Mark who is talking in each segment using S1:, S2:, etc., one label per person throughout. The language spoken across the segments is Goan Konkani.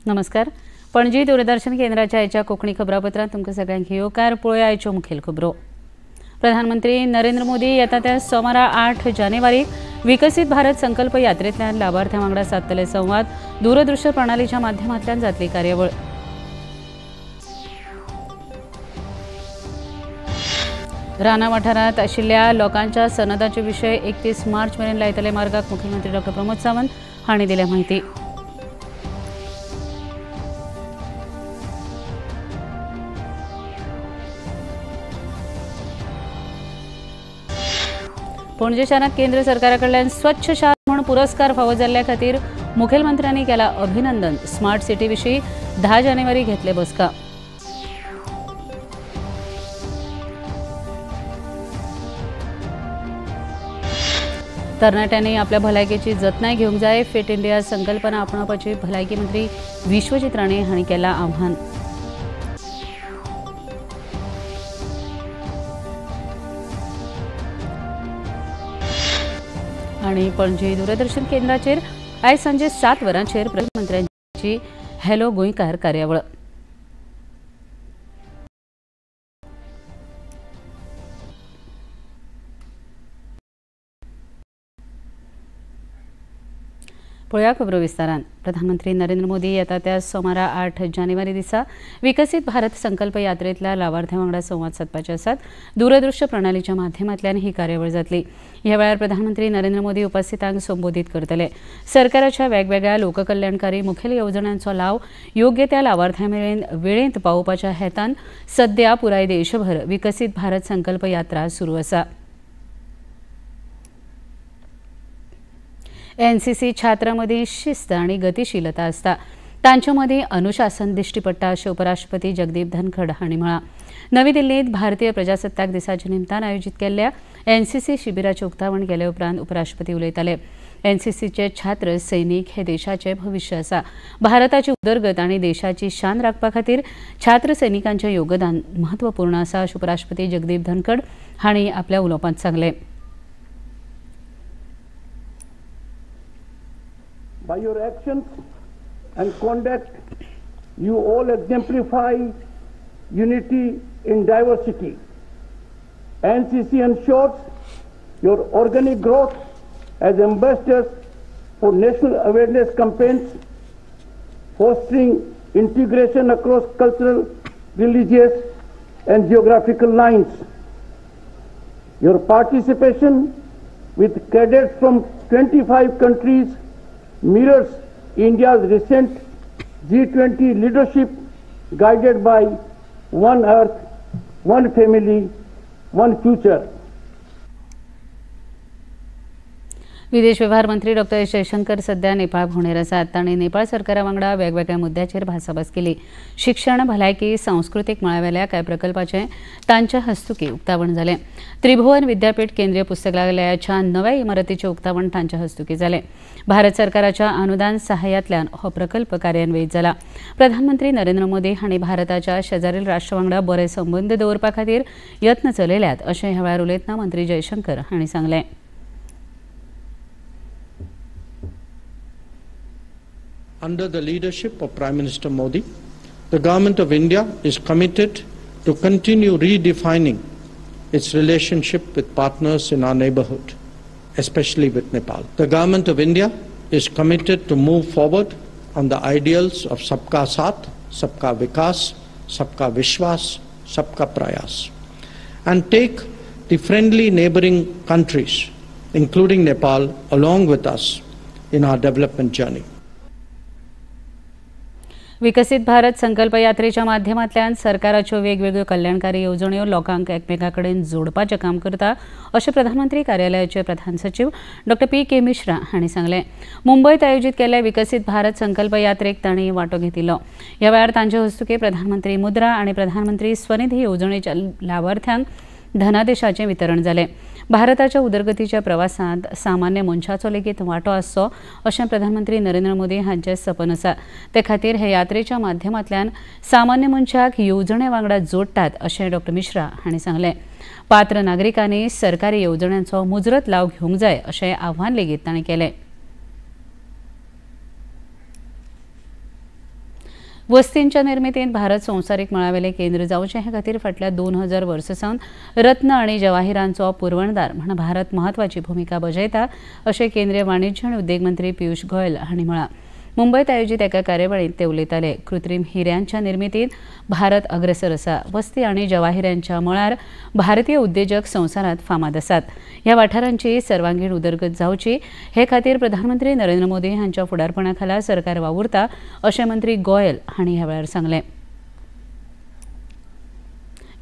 S1: नमस्कार, पणजी दूरदर्शन केंद्राच्या आयच्या कोंकणी खबरापत्रांत तुमकां सगळ्यांक येवकार. पळोवया आयच्यो मुखेल खबरो. प्रधानमंत्री नरेंद्र मोदी येता त्या सोमारा 8 जानेवारीक विकसीत भारत संकल्प यात्रेंतल्यान लाभार्थ्यां वांगडा सादतले संवाद. दूरदृश्य प्रणालीच्या माध्यमांतल्यान जातली कार्यावळ. राना वाठारांत आशिल्ल्या लोकांच्या सनदाचे विशय 31 मार्च मेरेन लायतले मार्गाक मुख्यमंत्री डॉ प्रमोद सावंत हांणी दिल्या म्हायती. पणजे शारांत केंद्र सरकारा कडल्यान स्वच्छ शार म्हूण पुरस्कार फावो जाल्ल्या खातीर मुखेलमंत्र्यांनी केला अभिनंदन. स्मार्ट सिटी विशीं 10 जानेवारी घेतले बसका. तरणाट्यांनी आपल्या भलायकेची जतनाय घेवंक जाय. फिट इंडिया संकल्पना आपणावपाची भलायकी मंत्री विश्वजीत राणे हांणी केला आव्हान. आनी पणजी दूरदर्शन केंद्राचेर आयज सांजे 7 वरांचेर प्रधानमंत्र्यांची हॅलो गोंयकार कार्यावळ. पळोवया खबरो विस्तारान. प्रधानमंत्री नरेंद्र मोदी येता त्या सोमारा 8 जानेवारी दिसा विकसीत भारत संकल्प यात्रेंतल्या लावार्थ्यां वांगडा संवाद सादपाचे आसात. दूरदृश्य प्रणालीच्या माध्यमांतल्यान ही कार्यावळ जातली. ह्या वेळार प्रधानमंत्री नरेंद्र मोदी उपस्थितांक संबोधीत करतले. सरकाराच्या वेगवेगळ्या लोककल्याणकारी मुखेल येवजण्यांचो लाव योग्य त्या लावार्थ्यां मेरेन वेळेंत पावोवपाच्या हेतान सद्या पुराय देशभर विकसीत भारत संकल्प यात्रा सुरू आसा. एनसीसी छात्रां मदीं शिस्त आनी गतिशीलता आसता, तांचे मदीं अनुशासन दिश्टी पडटा अशें उपराष्ट्रपती जगदीप धनखड हांणी म्हळां. नवी दिल्लींत भारतीय प्रजासत्ताक दिसाच्या निमतान आयोजीत केल्ल्या एनसीसी शिबिराचें उक्तावण केले उपरांत उपराष्ट्रपती उलयताले. एनसीसीचे छात्र सैनीक हे देशाचें भविश्य आसा. भारताची उदरगत आनी देशाची शान राखपा खातीर छात्र सैनिकांचें योगदान म्हत्वपूर्ण आसा अशें उपराष्ट्रपती जगदीप धनखड हांणी आपल्या उलोवपांत सांगलें.
S2: By your actions and conduct, you all exemplify unity in diversity. NCC ensures your organic growth as ambassadors for national awareness campaigns, fostering integration across cultural, religious, and geographical lines. Your participation with cadets from 25 countries mirrors India's recent G20 leadership guided by One Earth, One Family, One Future.
S1: विदेश व्यवहार मंत्री डॉ जयशंकर सध्या नेपाळ भोंवडेर आसात. तांणी नेपाळ सरकारा वांगडा वेगवेगळ्या मुद्द्याचेर भासाभास केली. शिक्षण, भलायकी, सांस्कृतीक मळावेल्या कांय प्रकल्पाचें तांच्या हस्तुकीं उक्तावण जालें. त्रिभुवन विद्यापीठ केंद्रीय पुस्तकालयाच्या नव्या इमारतीचें उक्तावण तांच्या हस्तुकीं जालें. भारत सरकाराच्या अनुदान सहाय्यांतल्यान हो प्रकल्प कार्यान्वयीत जाला. प्रधानमंत्री नरेंद्र मोदी हांणी भारताच्या शेजारील राष्ट्रा वांगडा बरे संबंद दवरपा खातीर यत्न चलयल्यात अशें ह्या वेळार उलयतना मंत्री जयशंकर हांणी सांगलें.
S3: Under the leadership of Prime Minister Modi, the Government of India is committed to continue redefining its relationship with partners in our neighborhood, especially with Nepal. The Government of India is committed to move forward on the ideals of Sabka Saath, Sabka Vikas, Sabka Vishwas, Sabka Prayas, and take the friendly neighboring countries, including Nepal, along with us in our development journey.
S1: विकसीत भारत संकल्प यात्रेच्या माध्यमांतल्यान सरकाराच्यो वेगवेगळ्यो कल्याणकारी येवजण्यो लोकांक एकमेकां कडेन जोडपाचें काम करता अशें प्रधानमंत्री कार्यालयाचे प्रधान सचीव डॉ पी.के. मिश्रा हांणी सांगलें. मुंबयत आयोजीत केल्ल्या विकसीत भारत संकल्प यात्रेक तांणी वांटो घेतिल्लो. ह्या वेळार तांचे हस्तुकीं प्रधानमंत्री मुद्रा आनी प्रधानमंत्री स्वनिधी येवजणेच्या लावार्थ्यांक धनादेशाचें वितरण जालें. भारताच्या उदरगतीच्या प्रवासांत सामान्य मनशाचो लेगीत वांटो आसचो अशें प्रधानमंत्री नरेंद्र मोदी हांचें सपन आसा. ते खातीर हे यात्रेच्या माध्यमांतल्यान सामान्य मनशाक येवजणे वांगडा जोडटात अशें डॉ मिश्रा हांणी सांगलें. पात्र नागरिकांनी सरकारी येवजण्यांचो मुजरत लाव घेवंक जाय अशें आव्हान लेगीत तांणी केलें. वस्तींच्या निर्मितींत भारत संवसारीक मळावेलें केंद्र जावचें हे खातीर फाटल्या 2000 वर्सां सावन रत्न आनी जवाहिरांचो पुरवणदार म्हूण भारत म्हत्वाची भुमिका बजायता अशें केंद्रीय वाणिज्य आनी उद्देग मंत्री पियुष गोयल हांणी म्हळां. मुंबयत आयोजीत एका कार्यावळींत ते उलयताले. कृत्रीम हिऱ्यांच्या निर्मितींत भारत अग्रेसर आसा. वस्ती आनी जवाहिरांच्या मळार भारतीय उद्देजक संवसारांत फामाद आसात. ह्या वाठारांची सर्वांगीण उदरगत जावची हे खातीर प्रधानमंत्री नरेंद्र मोदी हांच्या फुडारपणा खाला सरकार वावुरता अशें मंत्री गोयल हांणी ह्या वेळार सांगलें.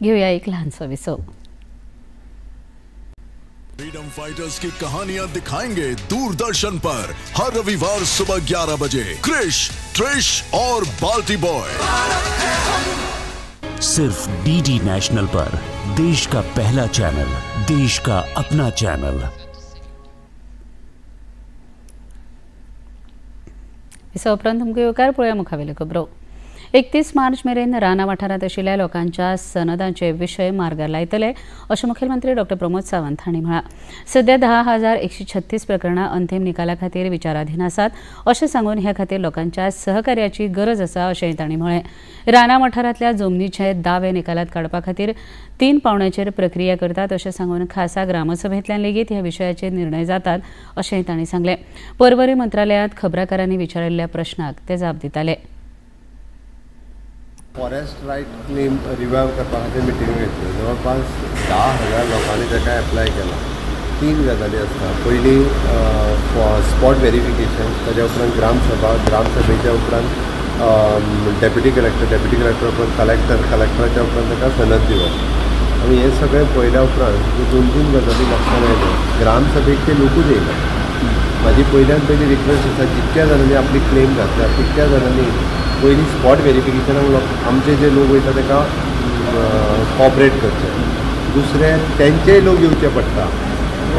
S1: घेवया एक ल्हानसो विसव.
S4: फ्रीडम फाइटर्स की कहानियां दिखाएंगे दूरदर्शन पर हर रविवार सुबह 11 बजे. क्रिश, ट्रिश और बाल्टी बॉय
S5: सिर्फ डीडी नेशनल पर. देश का पहला चैनल, देश का अपना चैनल.
S1: इस उपरांत तुमकां येवकार पळोवया मुखावेल्यो खबरो. 31 मार्च मेरेन राना वाठारांत आशिल्ल्या लोकांच्या सनदांचे विशय मार्गार लायतले अशें मुखेलमंत्री डॉ प्रमोद सावंत हांणी म्हळां. सध्या 10,136 प्रकरणां अंतीम निकाला खातीर विचाराधीन आसात अशें सांगून ह्या खातीर लोकांच्या सहकार्याची गरज आसा अशेंय तांणी म्हळें. राना वाठारांतल्या जमनीचे दावे निकालात काडपा खातीर 3 पावंड्याचेर प्रक्रिया करतात अशें सांगून खासा ग्रामसभेंतल्यान लेगीत ह्या विशयाचेर निर्णय जातात अशेंय तांणी सांगलें. पर्वरी मंत्रालयांत खबराकारांनी विचारिल्ल्या प्रश्नाक ते जाप दिताले.
S6: फॉरेस्ट रायट क्लेम रिवायव करपा खातीर मिटिंग घेतल्यो. जवळपास 10,000 लोकांनी ताका एप्लाय केला. 3 गजाली आसता. पयली स्पॉट वेरिफिकेशन, ताज्या उपरांत ग्रामसभा, ग्रामसभेच्या उपरांत डेप्युटी कलेक्टर, डेप्युटी कलेक्टर उपरांत कलेक्टर, कलेक्टराच्या उपरांत ताका सनद दिवप. आनी हें सगळें पळयल्या उपरांत ज्यो 2-3 गजाली लक्षांत आयल्यो. ग्रामसभेक ते लोकूच येयना. म्हाजी पयल्यान पयली रिक्वेस्ट आसा, जितक्या जाणांनी आपली क्लेम घातल्या तितक्या जाणांनी पयलीं स्पॉट वेरिफिकेशनाक लोक आमचे जे लोक वयता ताका कॉपरेट करचे. दुसरें तेंचेय लोक येवचे पडटा.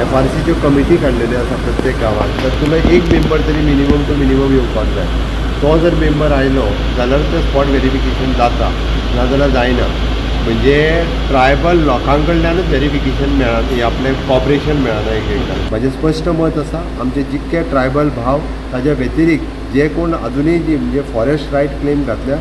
S6: एफआरसीच्यो कमिटी काडलेल्यो आसा प्रत्येक गांवांत, तातूंतलो एक मेंबर तरी मिनिमम टू मिनिमम येवपाक जाय. तो जर मेंबर आयलो जाल्यार तें स्पॉट वेरिफिकेशन जाता, नाजाल्यार जायना. म्हणजे ट्रायबल लोकां कडल्यानूच वेरिफिकेशन मेळना, आपलें कॉपरेशन मेळना एक एकदां. म्हाजें स्पश्ट मत आसा, आमचे जितके ट्रायबल भाव ताज्या व्यतिरिक्त जे कोण अजुनूय जी म्हणजे फॉरेस्ट रायट क्लेम घातल्या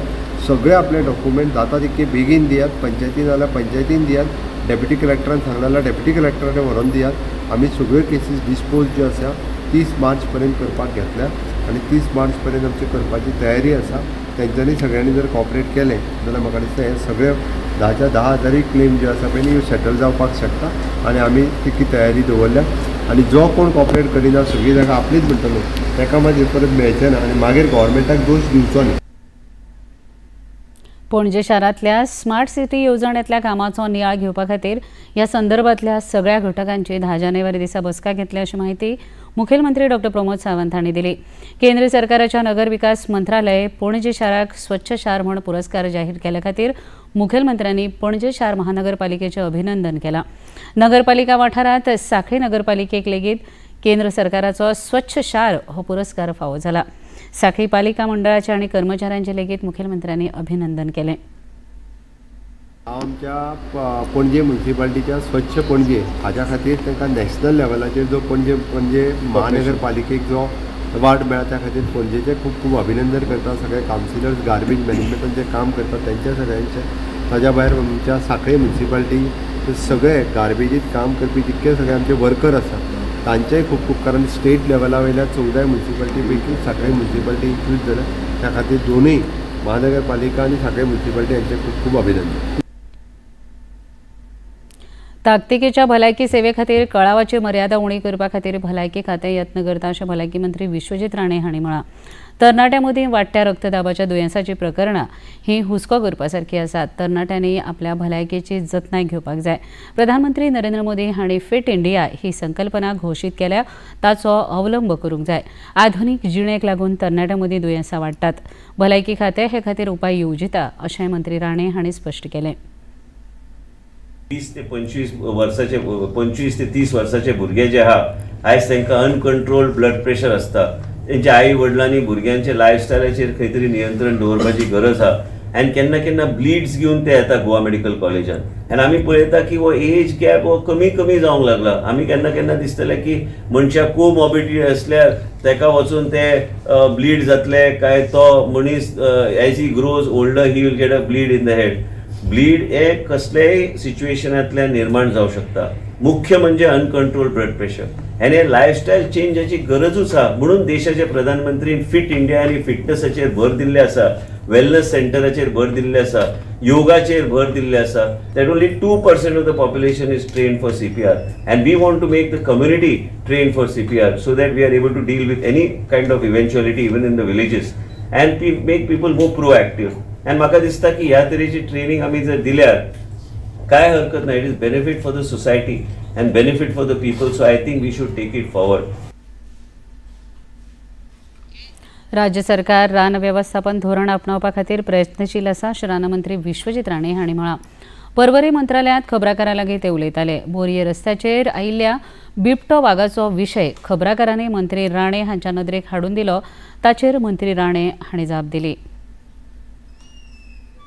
S6: सगळे आपले डॉक्युमेंट जाता तितके बेगीन दियात. पंचायतीन जाल्यार पंचायतीन दियात, डेप्युटी कलेक्टरान सांगलें जाल्यार डेप्युटी कलेक्टरान व्हरोन दियात. आमी सगळ्यो केसीस डिस्पोज ज्यो आसा 30 मार्च पर्यंत करपाक घेतल्या आनी 30 मार्च पर्यंत आमची करपाची तयारी आसा. तेंच्यांनी सगळ्यांनी जर कॉपरेट केलें जाल्यार म्हाका दिसता हे सगळे 10च्या 10,000 क्लेम जे आसा पळय न्ही सेटल जावपाक शकता आनी आमी तितकी तयारी दवरल्या. आनी जो कोण कॉपरेट करिना सगळी जागा आपलीच म्हणटलो ताका मागीर परत मेळचें ना आनी मागीर गव्हर्मेंटाक दोश दिवचो न्ही.
S1: पणजे शारांतल्या स्मार्ट सिटी येवजणेंतल्या कामाचो नियाळ घेवपा खातीर ह्या संदर्भांतल्या सगळ्या घटकांची 10 जानेवारी दिसा बसका घेतली अशी माहिती मुखेलमंत्री डॉ प्रमोद सावंत हांणी दिली. केंद्र सरकाराच्या नगर विकास मंत्रालय पणजे शाराक स्वच्छ शार म्हूण पुरस्कार जाहीर केल्या खातीर मुखेलमंत्र्यांनी पणजे शार महानगरपालिकेचें अभिनंदन केलां. नगरपालिका वाठारांत सांखळी नगरपालिकेक लेगीत केंद्र सरकाराचो स्वच्छ शार हो पुरस्कार फावो जाला. सांखळी पालिका मंडळाचे आनी कर्मचाऱ्यांचे लेगीत मुखेलमंत्र्यांनी अभिनंदन केलें.
S6: आमच्या पणजे म्युनिसिपालिटीच्या स्वच्छ पणजे हाज्या खातीर तांकां नॅशनल लेवलाचेर जो पणजे पणजे महानगरपालिकेक जो अवार्ड मेळ्ळा त्या खातीर पणजेचें खूब खूब अभिनंदन करता. सगळे कावन्सिलर्स गार्बेज मॅनेजमेंटान जे काम करतात तेंच्या सगळ्यांचें. ताज्या भायर आमच्या सांखळी म्युनिसिपालिटी सगळे गार्बेजीत काम करपी जितके सगळे आमचे वर्कर आसा तांचेय खूब खूब, कारण स्टेट लेवला वयल्या 14 म्युनिसिपालिटी पैकी सांखळी म्युनिसिपालिटी चूज जाल्या त्या खातीर दोनूय महानगरपालिका आनी सांखळी म्युनिसिपालिटी हांचें खूब खूब अभिनंदन.
S1: ताकतिकेच्या भलायकी सेवे खातीर कळावाची मर्यादा उणी करपा खातीर भलायकी खातें यत्न करता अशें भलायकी मंत्री विश्वजीत राणे हांणी म्हळां. तरणाट्यां मदीं वाडट्या रक्तदाबाच्या दुयेंसाचीं प्रकरणां ही हुस्को करपा सारकी आसात. तरणाट्यांनी आपल्या भलायकेची जतनाय घेवपाक जाय. प्रधानमंत्री नरेंद्र मोदी हांणी फिट इंडिया ही संकल्पना घोशीत केल्या ताचो अवलंब करूंक जाय. आधुनीक जिणेक लागून तरणाट्यां मदीं दुयेंसां वाडटात. भलायकी खातें हे खातीर उपाय येवजिता अशें मंत्री राणे हांणी स्पश्ट केलें.
S7: 20 ते 25 वर्साचे 25 ते 30 वर्साचे भुरगे जे आहा आयज तांकां अनकंट्रोल्ड ब्लड प्रेशर आसता. तेंच्या आई वडिलांनी भुरग्यांच्या लायफस्टायलाचेर खंय तरी नियंत्रण दवरपाची गरज आहा. आनी केन्ना केन्ना ब्लिड्स घेवन ते येता गोवा मेडिकल कॉलेजान आनी आमी पळयता की हो एज गॅप हो कमी कमी जावंक लागला. आमी केन्ना केन्ना दिसतलें की मनशाक कोमॉर्बिडिटी आसल्यार ताका वचून ते ब्लीड जातले काय तो मनीस as he grows older he will get a bleed in the head. Bleed हे कसलेय सिच्युएशनांतल्यान निर्माण जावं शकता. मुख्य म्हणजे अनकंट्रोल्ड ब्लड प्रेशर आनी लायफस्टायल चेंजाची गरजूच आहा. म्हणून देशाचे प्रधानमंत्री फिट इंडिया आनी फिटनसाचेर भर दिल्ले आसा, वेलनस सेंटराचेर भर दिल्ले आसा, योगाचेर भर दिल्ले आसा. That only 2% of the population is trained for CPR and we want to make the community train for CPR so that we are able to deal with any kind of eventuality even in the villages and make people more proactive. आनी म्हाका दिसता की ह्या तरेची ट्रेनिंग आमी जर दिल्यार काय हरकत ना. It is benefit for the society and benefit for the people, so I think we should take it forward.
S1: राज्य सरकार रान व्यवस्थापन धोरण आपणावपा खातीर प्रयत्नशील आसा अशें रानमंत्री विश्वजीत राणे हांणी म्हळां. पर्वरी मंत्रालयांत खबराकारां लागीं ते उलयताले. बोरये रस्त्याचेर आयिल्ल्या बिबटो वागाचो विशय खबराकारांनी मंत्री राणे हांच्या नदरेक हाडून दिलो, ताचेर मंत्री राणे हांणी जाप दिली.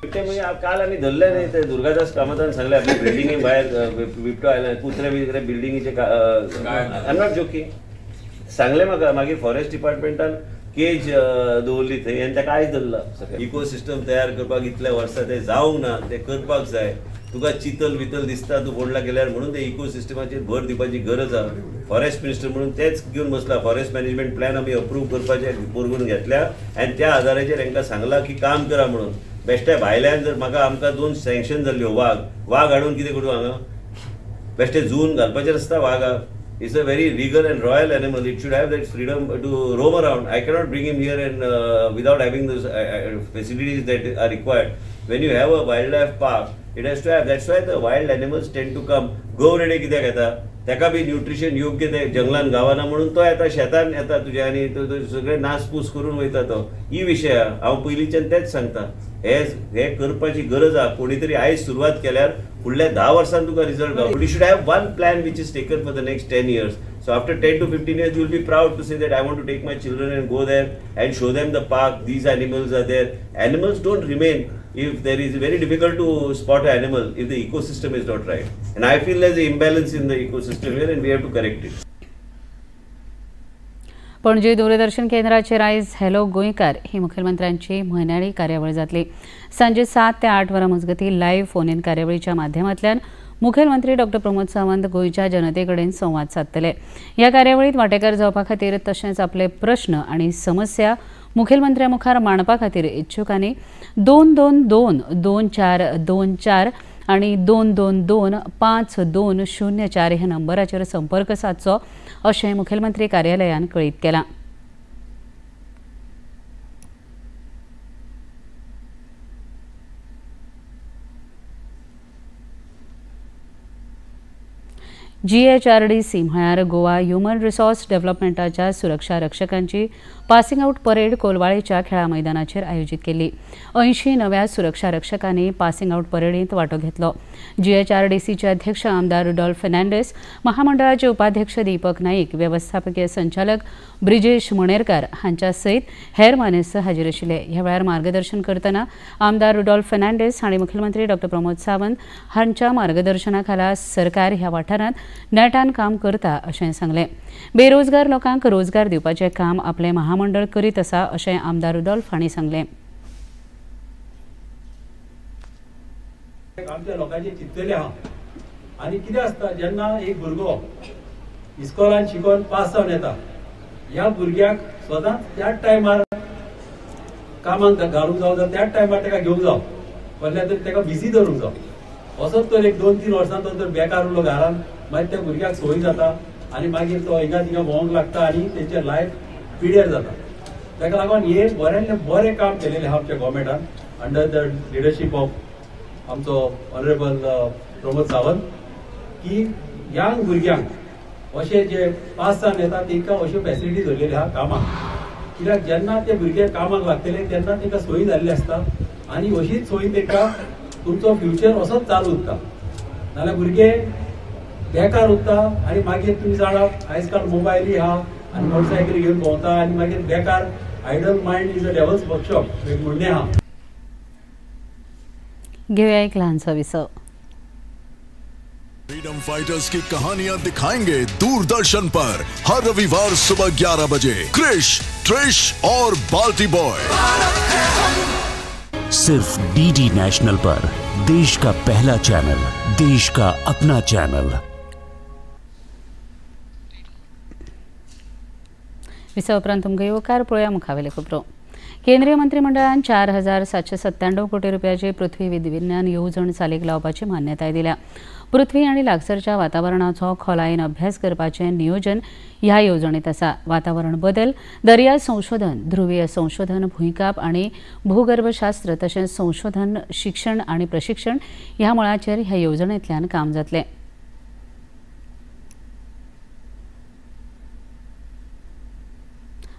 S7: बिबटे म्हणजे काल आमी धरले न्ही ते दुर्गादास कामतान सांगले आपल्या बिल्डिंगे भायर बिबटो आयला, कुत्रे बित्रे बिल्डिंगेचे. I am not joking, सांगले म्हाका. मागीर फॉरेस्ट डिपार्टमेंटान केज दवरली थंय आनी ताका आयज धरला. इकोसिस्टम तयार करपाक इतल्या वर्सां ते जावंक ना, ते करपाक जाय. तुका चितल बितल दिसता तूं बोंडला गेल्यार, म्हणून ते इकोसिस्टमाचेर भर दिवपाची गरज आहा. फॉरेस्ट मिनिस्टर म्हणून तेच घेवन बसला. फॉरेस्ट मॅनेजमेंट प्लॅन आमी अप्रूव करपाचे करून घेतल्या आनी त्या आदाराचेर हांकां सांगलां की काम करा म्हणून. बेश्टे भायल्यान जर म्हाका आमकां 2 सँक्शन जाल्ल्यो वाग वाग हाडून कितें करूं हांगा? बेश्टे जून घालपाचेर आसता वागाक. It's a very regal and royal animal. It should have that freedom to roam around. I cannot bring him here and without having those facilities that are required. When you have a wildlife park, it has to have. That's why the wild animals tend to come. गौरेडे कित्याक येता? ताका बी न्यूट्रिशन योग्य ते जंगलान गावना म्हणून तो येता, शेतान येता तुज्या आनी सगळे नासपूस करून वयता तो. ही विशय हांव पयलींच्यान तेच सांगता. हे करपाची गरज आहा. कोणी तरी आयज सुरवात केल्यार फुडल्या 10 वर्सांत तुका रिजल्ट गावता. You should have one plan which is taken for the next 10 years. So after 10 to 15 years you will be proud to say that I want to take my children and go there and show them the park. These animals are there. Animals don't remain if there is very difficult to spot an animal if the ecosystem is not right. And I feel there's an imbalance in the ecosystem here and we have to correct it.
S1: Panaji Doordarshan केंद्राचेर आयज हॅलो गोंयकार ही मुखेलमंत्र्यांची म्हयन्याळी कार्यावळ जातली. सांजे 7 ते 8 वरां मजगतीं लायव्ह फोन इन कार्यावळीच्या माध्यमांतल्यान मुखेलमंत्री डॉक्टर प्रमोद सावंत गोंयच्या जनते कडेन संवाद सादतले. ह्या कार्यावळींत वांटेकार जावपा खातीर तशेंच आपले प्रश्न आनी समस्या मुखेलमंत्र्या मुखार मांडपा खातीर इच्छुकांनी 222 2424 आनी 222 5204 ह्या नंबराचेर संपर्क सादचो अशें मुखेलमंत्री कार्यालयान कळीत केलां. GHRDC म्हळ्यार गोवा ह्युमन रिसोर्स डेव्हलपमेंटाच्या सुरक्षा रक्षकांची पासिंग आउट परेड कोलवाळेच्या खेळा मैदानाचेर आयोजीत केली. 80 नव्या सुरक्षा रक्षकांनी पासिंग आउट परेडींत वांटो घेतलो. GHRDCचे अध्यक्ष आमदार रुडॉल्फ फेर्नांडीस, महामंडळाचे उपाध्यक्ष दीपक नाईक, वेवस्थापकीय संचालक ब्रिजेश मणेरकार हांच्या सयत हेर मानेस्त हाजीर आशिल्ले. ह्या वेळार मार्गदर्शन करतना आमदार रुडॉल्फ फेर्नांडीस हांणी मुखेलमंत्री डॉक्टर प्रमोद सावंत हांच्या मार्गदर्शना खाला सरकार ह्या वाठारांत नेटान काम करता अशें सांगलें. बेरोजगार लोकांक रोजगार दिवपाचें काम आपलें महामंडळ करीत आसा अशें आमदार रुडॉल्फ हांणी सांगलें.
S8: आमच्या लोकांचे चिंतलेले आहा आनी कितें आसता जेन्ना एक भुरगो इस्कॉलान शिकोन पास जावन येता, ह्या भुरग्याक सदांच त्याच टायमार कामाक घालूंक जावं जाल्यार त्याच टायमार ताका घेवंक जावं, म्हणल्यार तरी ताका बिजी धरूंक जावं. असोच तर 1 2 3 वर्सां तो जर बेकार उरलो घरान, मागीर त्या भुरग्याक संवय जाता आनी मागीर तो हिंगा थिंगा भोंवंक लागता आनी तेंचें लायफ पिड्यार जाता. ताका लागून हे बऱ्यांतलें बरें काम केलेलें आहा आमच्या गव्हर्मेंटान अंडर the leadership of आमचो ऑनरेबल प्रमोद सावंत, की यंग भुरग्यांक अशे जे पास जावन येता तांकां अश्यो फेसिलिटी दवरलेल्यो आहा कामाक. कित्याक जेन्ना ते भुरगे कामाक लागतले तेन्ना तांकां सोयी जाल्ली आसता आनी अशीच सोयी तांकां तुमचो फ्युचर असोच चालू उरता. नाल्यार भुरगे बेकार उरता आनी मागीर तुमी जाणा आयज काल मोबायलूय आहा आनी मोटरसायकली घेवन भोंवता आनी मागीर बेकार. Idle mind is a devil's workshop एक म्हणणें आहा.
S1: घेऊया एक लहानसा विसव.
S4: फ्रीडम फाइटर्स की कहानियां दिखाएंगे दूरदर्शन पर हर रविवार सुबह 11 बजे. क्रिश, ट्रिश और बाल्टी बॉय
S5: सिर्फ डीडी नेशनल पर, देश का पहला चैनल, देश का अपना चैनल.
S1: विसव उपरांत तुमकां येवकार. पळोवया मुखावेले खबरो. केंद्रीय मंत्रिमंडळान 4797 कोटी रुपयाची पृथ्वी विज्ञान येवजण चालीक लावपाची मान्यताय दिल्या. पृथ्वी आनी लागसरच्या वातावरणाचो खोलायेन अभ्यास करपाचें नियोजन ह्या येवजणेंत आसा. वातावरण बदल, दर्या संशोधन, ध्रुवीय संशोधन, भूंयकांप आनी भूगर्भशास्त्र तशेंच संशोधन, शिक्षण आनी प्रशिक्षण ह्या मळाचेर ह्या येवजणेंतल्यान काम जातलें.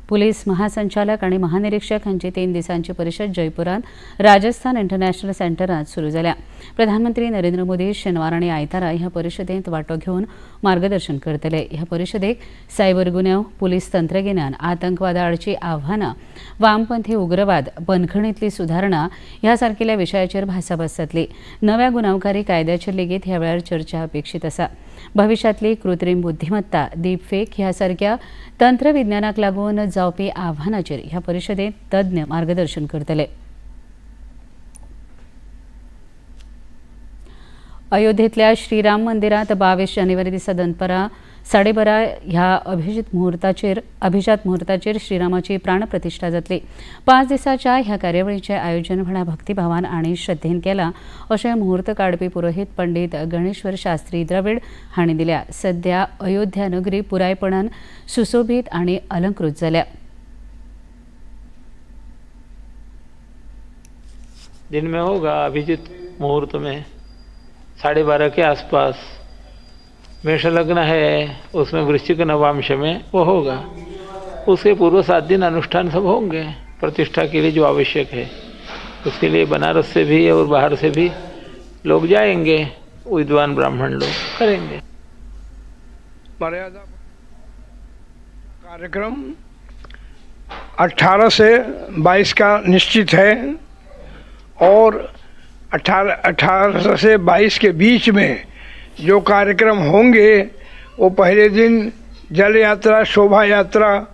S1: पुलीस महासंचालक आणि महानिरीक्षक हांची 3 दिसांची परिषद जयपुरांत राजस्थान इंटरनॅशनल सेंटरांत सुरू जाल्या. प्रधानमंत्री नरेंद्र मोदी शेनवार आनी आयतारा ह्या परिशदेंत वांटो घेवन मार्गदर्शन करतले. ह्या परिशदेक सायबर गुन्यांव, पुलीस तंत्रगिन्यान, आतंकवादा आडची आव्हानां, वामपंथी उग्रवाद, बंदखणींतली सुदारणा ह्या सारकिल्या विशयाचेर भासाभास जातली. नव्या गुन्यांवकारी कायद्याचेर लेगीत ह्या वेळार चर्चा अपेक्षीत आसा. भविष्यातली कृत्रिम बुद्धिमत्ता, डीपफेक ह्या सारक्या तंत्रविज्ञानाक लागून जावपी आव्हानाचेर ह्या परिशदेंत तज्ञ मार्गदर्शन करतले. अयोध्येतल्या श्रीराम मंदिरांत 22 जानेवारी दिसा दनपरां 12:30 ह्या अभिजात मुहूर्ताचेर श्रीरामाची प्राणप्रतिष्ठा जातली. 5 दिसाच्या ह्या कार्यावळीचें आयोजन व्हडा भक्तिभावान आनी श्रद्धेन केलां अशें मुहूर्त काडपी पुरोहीत पंडित गणेश्वर शास्त्री द्रविड हांणी दिल्या. सध्या अयोध्या नगरी पुरायपणान सुशोभीत आनी अलंकृत जाल्या.
S9: दिन में होगा अभिजित मुहूर्त में 12:30 के आसपास. मेष लग्न है, उसमें वृश्चिक नवांश में वो होगा. उसके पूर्व 7 दिन अनुष्ठान सब होंगे. प्रतिष्ठा के लिए जो आवश्यक है उसके लिए बनारस से भी और बाहर से भी लोग जाएंगे, विद्वान ब्राह्मण लोग करेंगे.
S10: मर्यादा कार्यक्रम 18 से 22 का निश्चित है और 18 से 22 के बीच में जो कार्यक्रम होंगे वो पहले दिन जल यात्रा, शोभा यात्रा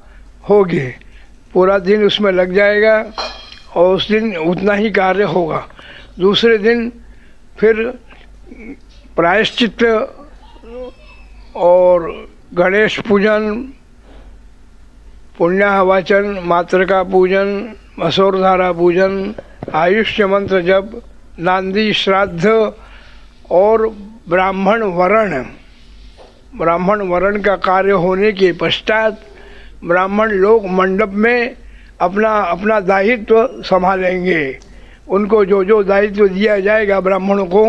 S10: होगी. पूरा दिन उसमें लग जाएगा और उस दिन उतना ही कार्य होगा. दूसरे दिन फिर प्रायश्चित और गणेश पूजन, पुण्याहवाचन, मातृका पूजन, मसोरधारा पूजन, आयुष्य मंत्र जप, नांदी श्राद्ध और ब्राह्मण वरण का कार्य होने के पश्चात ब्राह्मण लोग मंडप में अपना अपना दायित्व संभालेंगे. उनको जो जो दायित्व दिया जाएगा ब्राह्मणों को,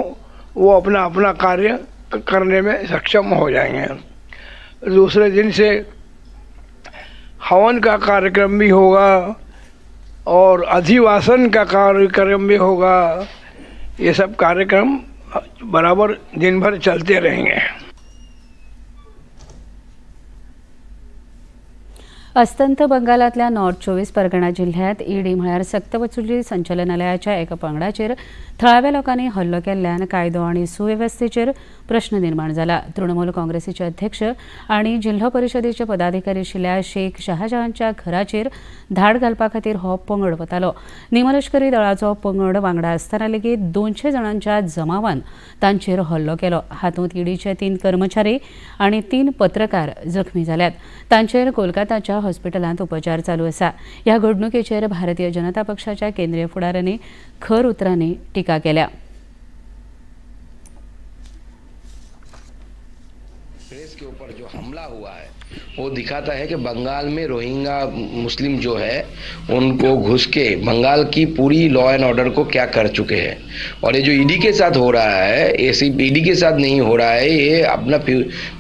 S10: वो अपना अपना कार्य करने में सक्षम हो जाएंगे. दूसरे दिन से हवन का कार्यक्रम भी होगा और अधिवासन का कार्यक्रम भी होगा. ये सब कार्यक्रम बराबर दिन भर चलते रहेंगे.
S1: अस्तंत बंगालातल्या नॉर्थ 24 परगणा जिल्ह्यात ईडी म्हळ्यार सक्तवसुली संचालनालयाच्या एका पंगडाचेर थळाव्या लोकांनी हल्लो केल्ल्यान कायदो आनी सुवेवस्थेचेर प्रश्न निर्माण जाला. तृणमूल काँग्रेसीचे अध्यक्ष आनी जिल्हो परिशदेचे पदाधिकारी आशिल्ल्या शेख शहाजहानच्या घराचेर धाड घालपा खातीर हो पंगड वतालो. निमलश्करी दळाचो पंगड वांगडा आसतना लेगीत 200 जाणांच्या जमावान तांचेर हल्लो केलो. हातूंत ईडीचे 3 कर्मचारी आनी 3 पत्रकार जखमी जाल्यात. तांचेर कोलकाताच्या हॉस्पिटलांत उपचार चालू आसा. ह्या घडणुकेचेर भारतीय जनता पक्षाच्या केंद्रीय फुडाऱ्यांनी खर उतरांनी टीका केल्या.
S11: प्रेस के ऊपर जो हमला हुआ है वो दिखाता है कि बंगाल में रोहिंग्या मुस्लिम जो है उनको घुस के बंगाल की पूरी लॉ एंड ऑर्डर को क्या कर चुके हैं। और ये जो ईडी के साथ हो रहा है, ये सिर्फ ईडी के साथ नहीं हो रहा है, ये अपना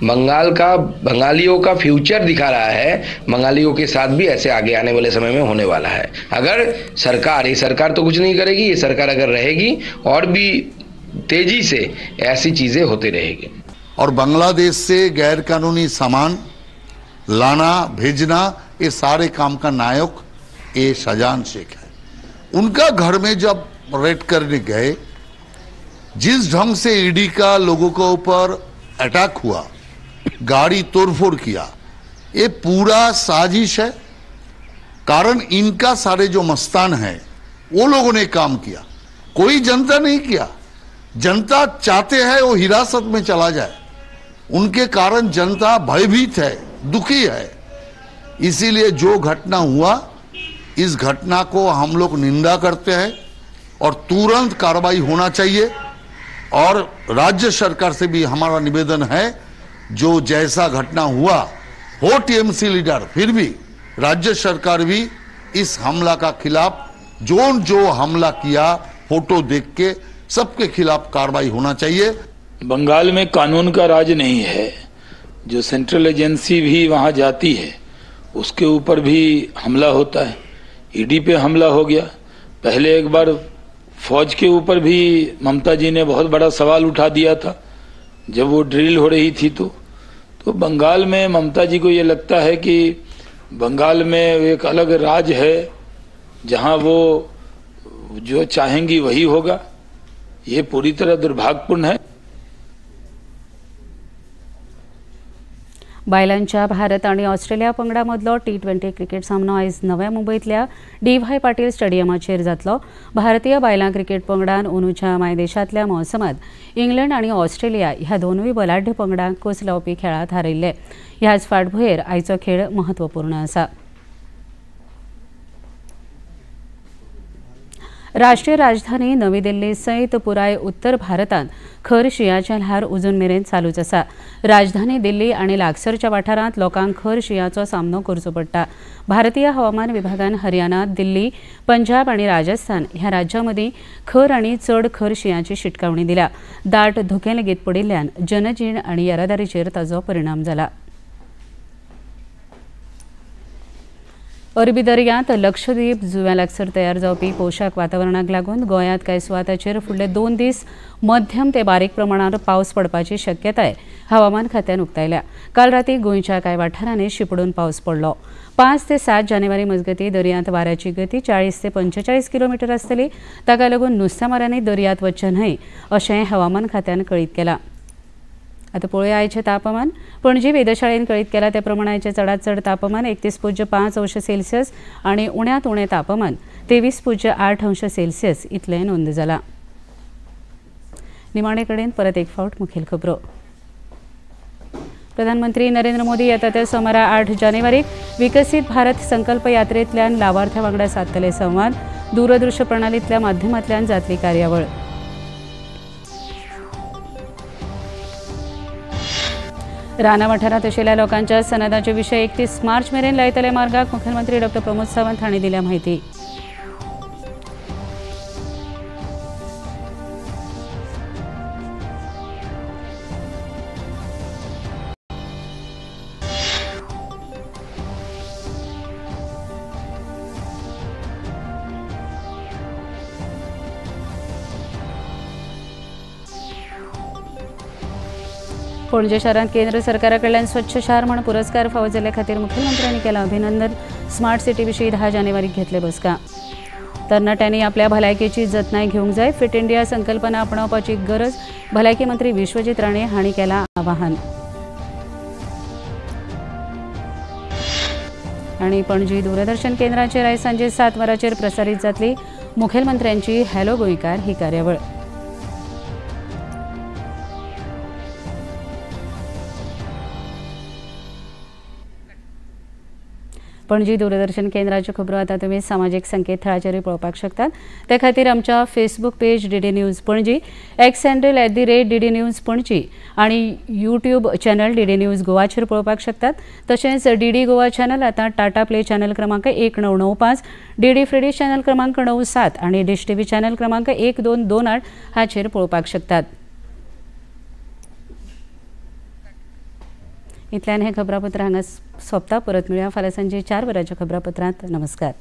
S11: बंगाल का, बंगालियों का फ्यूचर दिखा रहा है। बंगालियों के साथ भी ऐसे आगे आने वाले समय में होने वाला है। अगर सरकार, ये सरकार तो कुछ नहीं करेगी, ये सरकार अगर रहेगी और भी तेजी से ऐसी चीज़ें होती रहेगी।
S12: और बांग्लादेश से गैर कानूनी सामान लाना भेजना, ये सारे काम का नायक ये शाहजहां शेख है। उनका घर में जब रेड करने गए, जिस ढंग से ईडी का लोगों के ऊपर अटैक हुआ, गाड़ी तोड़फोड़ किया, ये पूरा साजिश है। कारण इनका सारे जो मस्तान है वो लोगों ने काम किया, कोई जनता नहीं किया। जनता चाहते हैं वो हिरासत में चला जाए, उनके कारण जनता भयभीत है, दुखी है। इसीलिए जो घटना हुआ, इस घटना को हम लोग निंदा करते हैं और तुरंत कार्रवाई होना चाहिए। और राज्य सरकार से भी हमारा निवेदन है, जो जैसा घटना हुआ हो टीएमसी लीडर, फिर भी राज्य सरकार भी इस हमला का खिलाफ, जो जो हमला किया फोटो देख के, सबके खिलाफ कार्रवाई होना चाहिए।
S13: बंगाल में कानून का राज नहीं है। जो सेंट्रल एजेंसी भी वहाँ जाती है उसके ऊपर भी हमला होता है। ईडी पे हमला हो गया, पहले एक बार फौज के ऊपर भी ममता जी ने बहुत बड़ा सवाल उठा दिया था जब वो ड्रिल हो रही थी। तो बंगाल में ममता जी को ये लगता है कि बंगाल में एक अलग राज है जहाँ वो जो चाहेंगी वही होगा। ये पूरी तरह दुर्भाग्यपूर्ण है।
S1: बायलांच्या भारत आणि ऑस्ट्रेलिया पंगडा मदलो T20 cricket सामनो आयज नव्या मुंबयतल्या डी वाय पाटील स्टेडियमाचेर जातलो। भारतीय बायलां क्रिकेट पंगडान अंदूच्या मायदेशांतल्या महोत्सवांत इंग्लंड आनी ऑस्ट्रेलिया ह्या दोनूय बलाढ्य पंगडांक कस लावपी खेळांत हारयल्ले। ह्याच फाटभुंयेर आयचो खेळ महत्वपूर्ण आसा। राष्ट्रीय राजधानी नवी दिल्ली सहित पुराय उत्तर भारतांत खर शिंयाचें ल्हार अजून मेरेन चालूच आसा। राजधानी दिल्ली आनी लागसरच्या वाठारांत लोकांक खर शिंयाचो सामनो करचो पडटा। भारतीय हवामान विभागान हरियाणा, दिल्ली, पंजाब आनी राजस्थान ह्या राज्यां मदीं खर आनी चड खर शिंयाची शिटकावणी दिल्या। दाट धुकें लेगीत पडिल्ल्यान जनजीण आनी येरादारीचेर ताजो परिणाम जाला। अरबी दर्यांत लक्षद्वीप जुंव्या लागसर तयार जावपी पोशाक वातावरणाक लागून गोंयांत कांय सुवातांचेर फुडले 2 दीस मध्यम ते बारीक प्रमाणात पावस पडपाची शक्यताय हवामान खात्यान उक्तायल्या। काल राती गोंयच्या कांय वाठारांनी शिपडून पावस पडलो। 5 ते 7 जानेवारी मजगती दर्यांत वाऱ्याची गती 40 ते 45 किलोमिटर आसतली। ताका लागून नुस्तेमारांनी दर्यांत वचचें न्हय अशें हवामान खात्यान कळीत केलां। आता पळोवया आयचें तापमान। पणजी वेधशाळेन कळीत केला त्या प्रमाण आयचें चडांत चड तापमान 31.5 अंश सेल्सियस आनी उण्यांत उणें तापमान 23.8 अंश सेल्सियस इतलें नोंद जालां। निमाणे कडेन परत एक फावट मुखेल खबरो। प्रधानमंत्री नरेंद्र मोदी येता त्या सोमारा 8 जानेवारीक विकसीत भारत संकल्प यात्रेंतल्यान लावार्थ्यां वांगडा सादतले संवाद। दूरदृश्य प्रणालींतल्या माध्यमांतल्यान जातली कार्यावळ। राना वाठारांत आशिल्ल्या लोकांच्या सनदाचे विशय 31 मार्च मेरेन लायतले मार्गाक मुख्यमंत्री डॉ प्रमोद सावंत हांणी दिल्या म्हायती। पणजे शारांत केंद्र सरकारा कडल्यान स्वच्छ शार म्हूण पुरस्कार फावो जाल्ले खातीर मुख्यमंत्र्यांनी केलां अभिनंदन। स्मार्ट सिटी विशीं 10 जानेवारीक घेतले बसका। तरणाट्यांनी आपल्या भलायकेची जतनाय घेवंक जाय। फिट इंडिया संकल्पना आपणावपाची गरज भलायकी मंत्री विश्वजीत राणे हांणी केलां आवाहन। आनी पणजी दूरदर्शन केंद्राचेर आयज सांजे 7 वरांचेर प्रसारीत जातली मुखेलमंत्र्यांची हॅलो गोंयकार ही कार्यावळ। पणजी दूरदर्शन केंद्राच्यो खबरो आतां तुमी सामाजीक संकेतथळाचेरूय पळोवपाक शकतात। ते खातीर आमच्या Facebook page DD news Panaji, X handle @DD news Panaji आनी यूट्यूब चॅनल डीडी न्यूज गोवाचेर पळोवपाक शकतात। तशेंच डीडी गोवा चॅनल आतां टाटा प्ले चॅनल क्रमांक 1995, डीडी फ्री डिश चॅनल क्रमांक 97 आनी डिश टीव्ही चॅनल क्रमांक 1228 हाचेर पळोवपाक शकतात। इतल्यान हें खबरापत्र हांगा सोंपता। परत मेळया फाल्यां सांजे 4 वरांच्या खबरापत्रांत। नमस्कार।